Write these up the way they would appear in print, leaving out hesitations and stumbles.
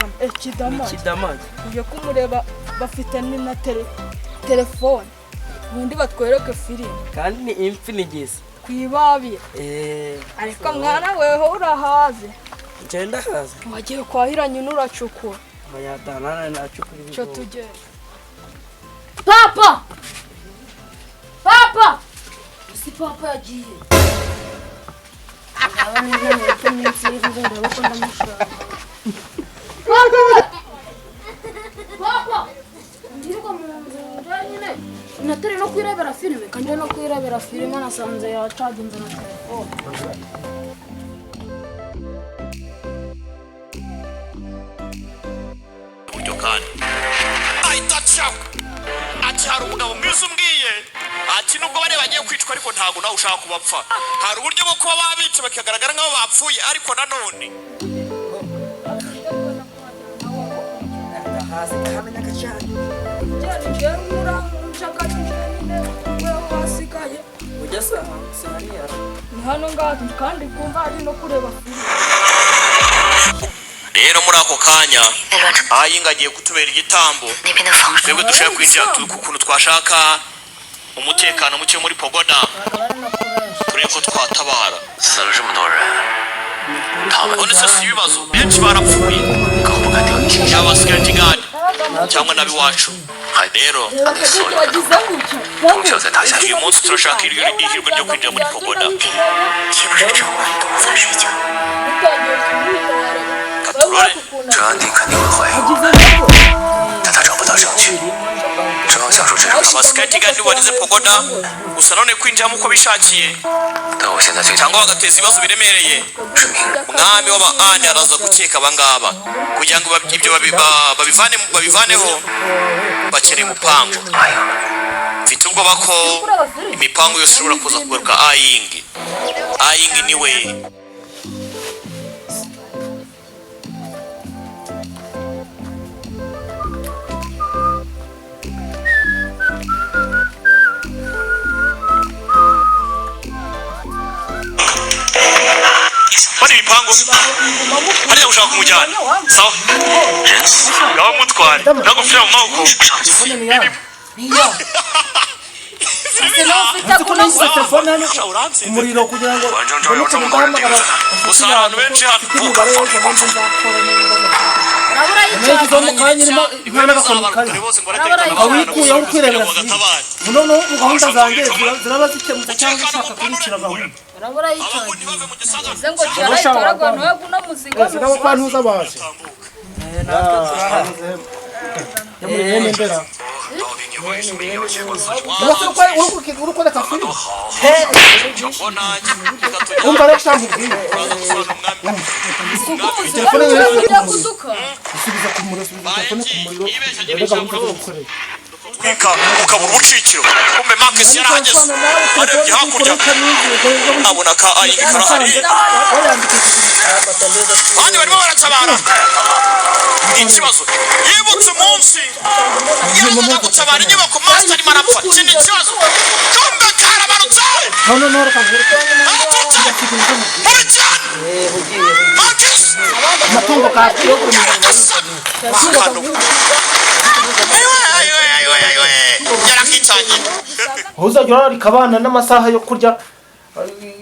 Kidama, Kidama. Kidamage. Ujye kumureba, bafite ni na telefone, ubundi batwereke filime. Kandi ni Infinix. Kwibabira. Ariko mwana, weho urahaze. Ngenda haza. Wagiye kwahira nyine, uracukura. Oya, nacukura cyo ibigori. Tugere. Papa! Papa! Si papa yagiye. Aba neza mu minsi y'ejo ndeba ko ndamushaka. Papa! Papa! Ndirirwa mu nzu njyenyine. Natari no kwirebera filime, kandi no kwirebera filime nasanze yacaginze na telefone. Buryo kandi ahita acaho, ati hari umugabo mwiza umbwiye, ati nubwo bari bagiye kwicwa, ariko ntabwo nawe ushaka kubapfa, hari uburyo bwo kuba babica bakagaragara nk'aho bapfuye, ariko nanone Ndahazi, ndahamenyaga cyane. Njyewe nshaka njyenyine, weho wasigaye. Ujya se si hariya? Ni hano ngaha, kandi kumva ari no kureba filime. Rero muri ako kanya Ayinga agiye kutubera igitambo, twebwe dushaka kwinjira ku kuntu twashaka umutekano muke muri pagoda, turebe ko twatabara. 死了这么多人，他们 None se si ibibazo, benshi barapfuye, yaba security guard cyangwa n'abiwacu rero. 他那所有的 Wagize gutya. 从小在他下 Uyu munsi turashaka iryo ihirwe ryo kwinjira muri pagoda. 岂不是整晚都在睡觉？ Utangiye kumwita. Katurore. 这安定肯定会怀疑我们，但他找不到证据，只好想出这种。 Aba security guard barize pagoda gusa, none kwinjiramo uko bishakiye 但我现在最 cyangwa bagateza ibibazo biremereye, 是明日 umwami w'Abaani araza gukeka abangaba. Kugira ngo ibyo babivaneho, bakeneye umupango. 哎呀， Mfite ubwoba ko imipango yose ishobora kuza kugaruka Ayingi. Ayingi niwe. Bari imipango hariya, ushaka kumujyana, sawa, ngaho mutware, nagupfira mu maboko. Nzi ko nashyize telefone hano umuriro kugira ngo mbone ukuntu ndahamagara. Gusa hari abantu benshi hano. Mfite umubare w'ejo bundi nzakora n'ibibazo. Urabura Nashyizeho mu kanya irimo imwe n'agakoni kari wikuyeho uri kwirebera filime, noneho ubu gahunda zanjye ziraba zikemutse, cyangwa ushaka kunyicira gahunda. Urabura yicaye. Bivuze ngo cyarayitoragwa nawe guno muziga. Ese nabo kwa ntuza baje muri bene mbera. Uretse uri kwereka filime, umva rero cyangwa ubwire. Telefone ujya kuduka. Isubiza ku muriro, subiza telefone ku muriro, urebe gahunda zo gukorera. Twika ukabura ubucikiro. Kumbe Marcus yarahageze, arebye hakurya abona ka Ayingi karahari, abandi barimo baratabara. Ni ikibazo, yibutse umunsi yazaga gutabara inyubako, master arimo arapfa. Iki ni ikibazo. Kumbe karamanutse. None none reka nkwereke. Araturutse mubi cyane, Marcus. Amatungo kapfuye. Akantu, ayiwe ayiwe ayiwe ayiwe, yarakitangiye. Aho uzajya urarika abana n'amasaha yo kurya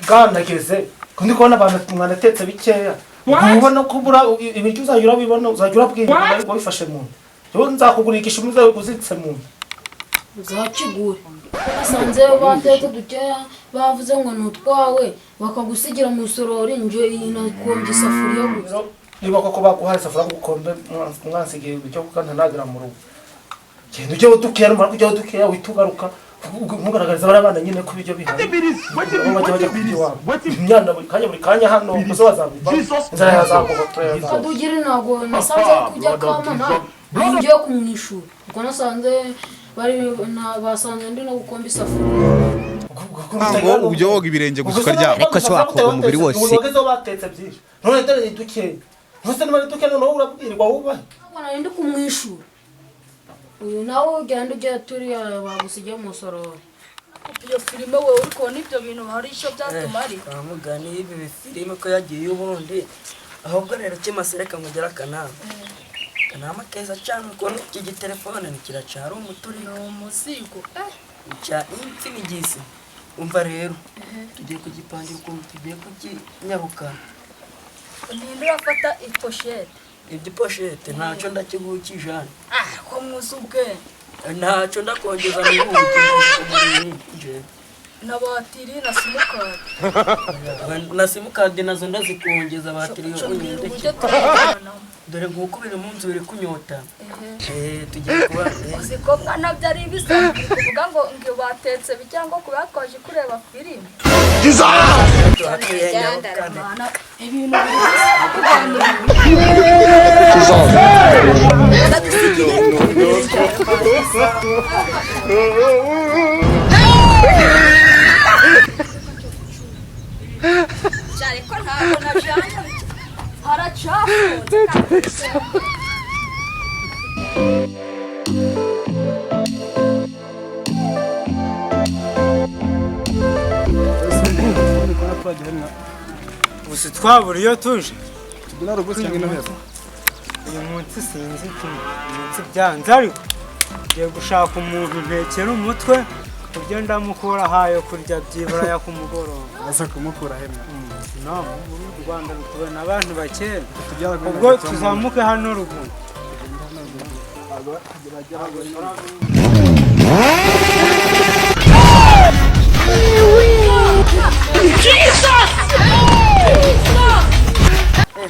ganageze, ndi kubona abantu mwanatetse bikeya, ntubona ko ubura ibiryo, uzajya urabibona, uzajya urabwira ariko wabifashe mu nda. Yewe, nzakugurira igishumi uzajya uziritse mu nda. Uzakigure. Basanze batetse dukeya, bavuze ngo ni utwawe, bakagusigira mu isorori, nje nakombye isafuriya gusa. Niba koko baguhaye isafuriya ngo ukombe, mwansigiye ibiryo kuko ntanagera mu rugo, genda ujyeho dukeya, numara kujyaho dukeya uhita ugaruka, ntugaragariza bariya bana nyine ko ibiryo bihari, nabo bajya kurya iwabo. Imyanda buri kanya buri kanya hano gusa, bazabiva inzara yazagobotora yazagobotora. Kadugire ntabwo nasanze ari kujya kama nta ngiye kumwishura, kuko nasanze bari basanze ndi no gukomba isafuriya. Ngo ujya woga ibirenge gusa ukaryama. Ariko se wakoga umubiri wose? Ubu batetse byinshi, none dore ni dukeya. Ntuse niba ari dukeya, noneho urabwirwa wubahe. Ntabwo nari ndi kumwishura. Uyu nawe ugenda ujya turiya bagusigiye umusorori. Iyo filime, wowe uri kubona ibyo bintu hari icyo byatumariye? Kwa mugani ibi bifilime ko yagiye ubundi, ahubwo rero kimase, reka nkugire akanama. Akanama keza cyane ukuntu iki gitelefone kiracara umuturiro. Ni umuzigo. Cya infinigisi. Umva rero, tugiye kugipangira ukuntu tugiye kukinyarukana. Ninde urafata iposhete? Ibyo poshete ntacyo ndakiguha jana. Ah, ko mwuzi ubwenge. Ntacyo ndakongeza mu buki. Na batiri na simukadi. Na simukadi nazo ndazikongeza batiri yo Mbwira uburyo turayivanamo. Dore nguko biri mu nzu biri kunyota. Tugiye kuba Uzi ko mwana byari bisanzwe kuvuga ngo ngo batetse cyangwa kuba twaje kureba filime. Ibintu cyane ko ntabwo najyanye haracafunze. Gusa twabura iyo tuje. Uyu munsi sinzi umunsi byanze, ariko ngiye gushaka umuntu ntekera umutwe kubyo ndamukura hayo kurya byibura ya kumugoroba. Aza kumukura hemwe. No, mu Rwanda rutuwe n'abantu bakera. Ubwo tuzamuke hano ruguru.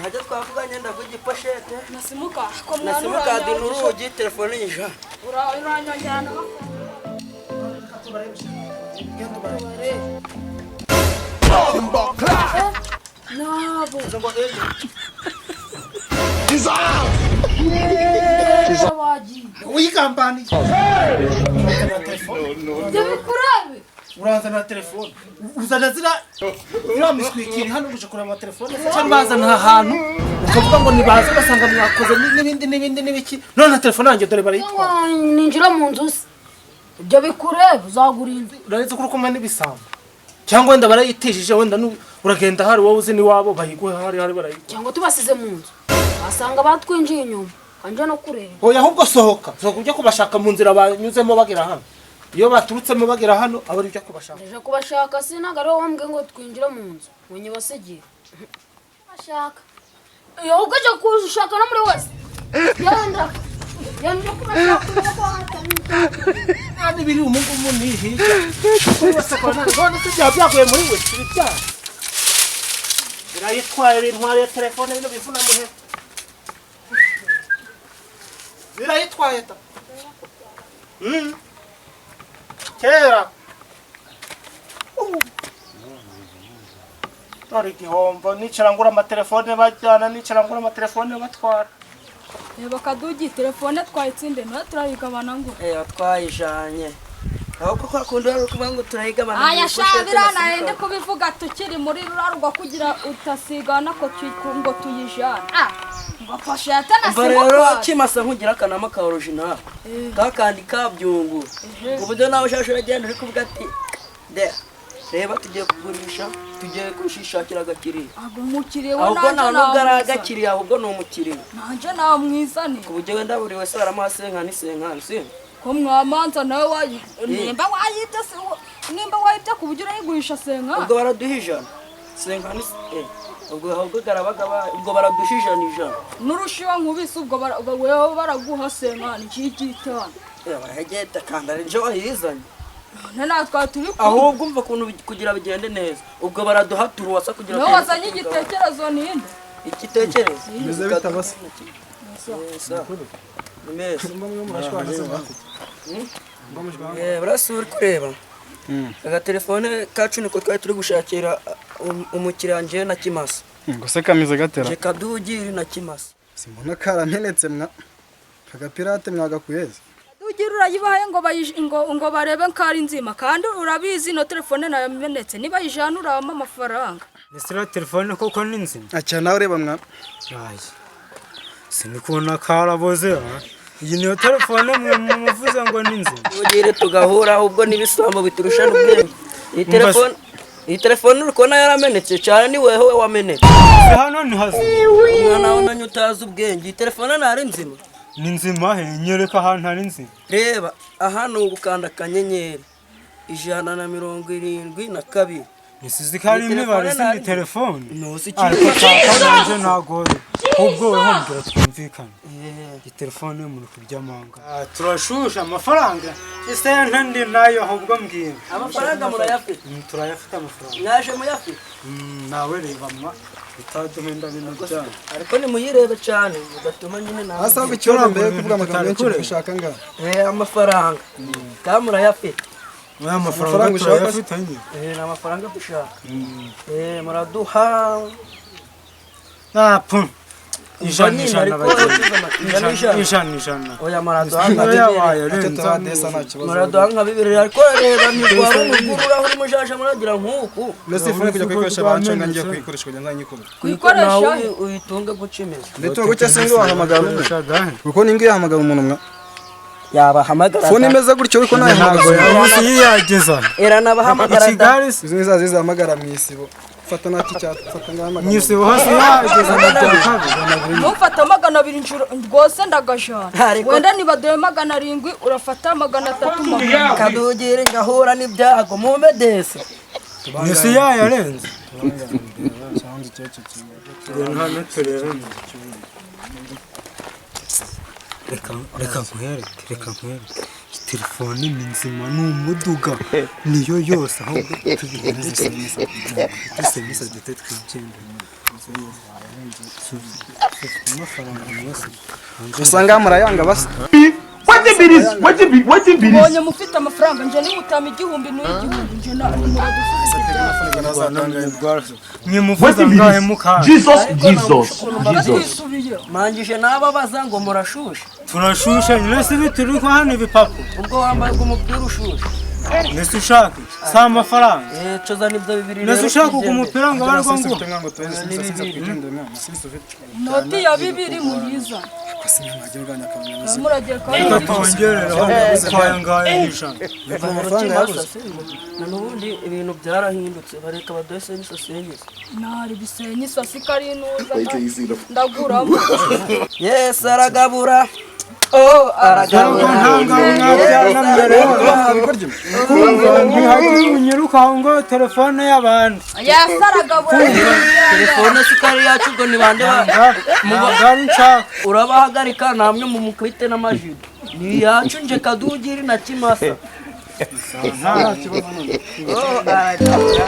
Hajya twavuganye ndavuga iposhete. Na simukadi ko Na mwana simukadi n'urugi telefone yija. Uranyongera. Nabo. Uyigambaniye. Uranzanira telefone. Uzana zira miswikiri hano uje kureba telefone cyangwa bazana ahantu ukavuga ngo nibaze basanga mwakoze n'ibindi n'ibindi n'ibiki, none na telefone yanjye dore barayitwara. Ninjira mu nzu se ibyo bikureba uzagura inzu. Uraretse ko uri kumwe n'ibisambo cyangwa wenda barayitijije, wenda uragenda hari wowe uzi n'iwabo bayiguhe hari hari barayiguha. Cyangwa tubasize mu nzu basanga batwinjiye inyuma kanje no kureba. Oya, ahubwo sohoka sohoka ujye kubashaka mu nzira banyuzemo bagera hano. Iyo baturutsemo bagera hano aba ari ujya kubashaka. Ndaje kubashaka sinaga ari wowe wambwiye ngo twinjire mu nzu ngo nyibasigiye. Bashaka iyo ujya kushaka no muri wese yenda yenda kubashaka. Nani biri umungu ni hirya. Bose kwa nani none se byaba byaguye muri we ibyaha. Birayitwaye intwari ya telefone bino bivuna muhe. Birayitwaye ta. Kera. Dore igihombo nicara ngura amatelefone bajyana, nicara ngura amatelefone batwara. Reba kadugi telefone twayitsinde nawe turayigabana ngo. Twayijanye. Aho kuko akunda ari kuvuga ngo turayigabana. Aya shabira naende kubivuga tukiri muri rurarwa kugira utasigana ko ngo tuyijane. Ah, ngo poshete na simukadi. Rero kimasa nkugira akanama ka original. Kakandi kabyungu. Kuburyo nawe ushasha uragenda uri kuvuga ati de reba tugiye kugurisha, tugiye kushishakira agakiriya. Ago umukiriya we ahubwo nta nubwo ari agakiriya, ahubwo ni umukiriya. Nanje namwizane. Kuburyo wenda buri wese baramuha senkani senkani si. Ko mwamanza nawe wayi nimba wayibye se nimba wayibye kuburyo urayigurisha senkani. Ubwo baraduha ijana. Senkani ubwo ahubwo garabaga ubwo baraduha ijana ijana. Nurushiwa nkubise ubwo wewe baraguha senkani ikigitana. Barahegeta kandi ari nje wayizanye. None twa turi ahubwo umva kuntu kugira bigende neza ubwo baraduha turuwasa kugira ngo wazanye igitekerezo ninde igitekerezo bimeze bitabase. Burasura kureba aga telefone kacu niko twari turi gushakira umukiriya nje na Kimasa. Ngo se kamize gatera Kadugiri na Kimasa. Simbona karamenetse mwa kagapirate mwagakuyeze. Ugira urayibahaye ngo ngo barebe nkari nzima kandi urabizi no telefone nayo yamenetse niba yijana urama amafaranga. Nesira telefone koko ni nzima. Acha nawe ureba mwa. Ayi. Sinikubona karaboze. Iyi niyo telefone mwe muvuze ngo ni nzima. Ugire tugahura ahubwo nibisambo biturusha n'ubwenge. Iyi telefone uri kubona yaramenetse cyane ni wewe wamenetse. Hano ni hazi. Umwana wamenye utazi ubwenge. Iyi telefone nari nzima. Ni nzima he? Nyereka ahantu hari nzima. Reba aha, ni ugukanda *172. Nisizi ko ari imibare, si ni telefone. Ntuzi. Ariko kaka, nanjye ntagoye, ahubwo wowe mbwira twumvikane. Iyi telefone muri kuryamanga turashusha amafaranga isente ndi nayo, ahubwo mbwira. Amafaranga murayafite? Turayafite amafaranga. Mwaje muyafite? Nawe reba mwa utaduhenda bino byanyu. Ariko nimuyirebe cyane mugatuma nyine nawe. Asa ikibazo, mbere yo kuvuga amagambo menshi, gushaka ngaha. Amafaranga kandi murayafite? Aya mafaranga Amafaranga ushaka? Turayafite nyine. Ni amafaranga dushaka. Muraduha? Apu, ijana. Nyine, Ijana. ariko Bagenzi. Ijana, ijana. Ijana, ijana. Oya, muraduha nka Oya, bibiri. wayarenza. Icyo turadesa nta kibazo. Muraduha nka bibiri, ariko reba ntirwaba umuguru aho uri mujaje muragira nk'uku. Mbese ifuni kujya kuyikoresha bancenga, ngiye kuyikoresha kugira ngo nzayikore. Kuyikoresha? Nawe uyitunge gucimeza. Ndetse gutya sinzi wahamagara umuntu, kuko ningi yahamagara umuntu mwa Yabahamagara. Fone imeze gutyo, ariko nayihamagara Ntabwo umuntu. yabuze yiyageza Iranabahamagara i da. Kigali se. Izo ni za zizahamagara mu isibo, fata naki cyatsi, fata ngahamagara. Mu isibo hose yageza mu bya kabiri. Ntufate 200 inshuro rwose, ndagajana. Wenda nibaduhe 700, urafata 300 magana. Kadugire ngahura n'ibyago mu medese. Isi yayarenze. Tugenda hano turebe mu cyumba. Reka, reka nkwereke, reka nkwereke. Iyi telefone ni nzima, ni umuduga, niyo yose, ahubwo tubihereze semisa, dusemisa dute twigendere. Amafaranga yose. Usanga murayanga basa. Mbonye mufite amafaranga, nje nimutama 1000 n'igihumbi, nje na muradusubiza ibyacu. Mwimuvuza ngahe mukanya? Twisubiye. Mangije n'ababaza ngo murashushe. Turashusha nyine, si bituri ko hano ibipapu. Ubwo wambaye umupira ushushe. Mbese ushaka iki? Si amafaranga? Coza nibyo bibiri. Mbese Rero ushaka twigendere. umupira ngo abarwo ngo Inoti ya bibiri muyiza muragiye. Reka twongerereho twaye ngahe ijana. Amafaranga yabuze. Na n'ubundi ibintu byarahindutse, bareka baduhe senyisa senyisa. Ntari bisenye isasi ko ari inuza ndaguramo. Yesu aragabura, oh, aragabura. Ntabwo mwabyana mbere, ntihagire unyirukaho ngo telefone y'abandi. Yesu aragabura. Telefone si kari yacu, ubwo ni bande Ntabwo ari nshaka. Urabahagarika namwe mu mukubite n'amajido, ni iyacu nje Kadugiri na Kimasa. Nta kibazo. Oh, aragabura.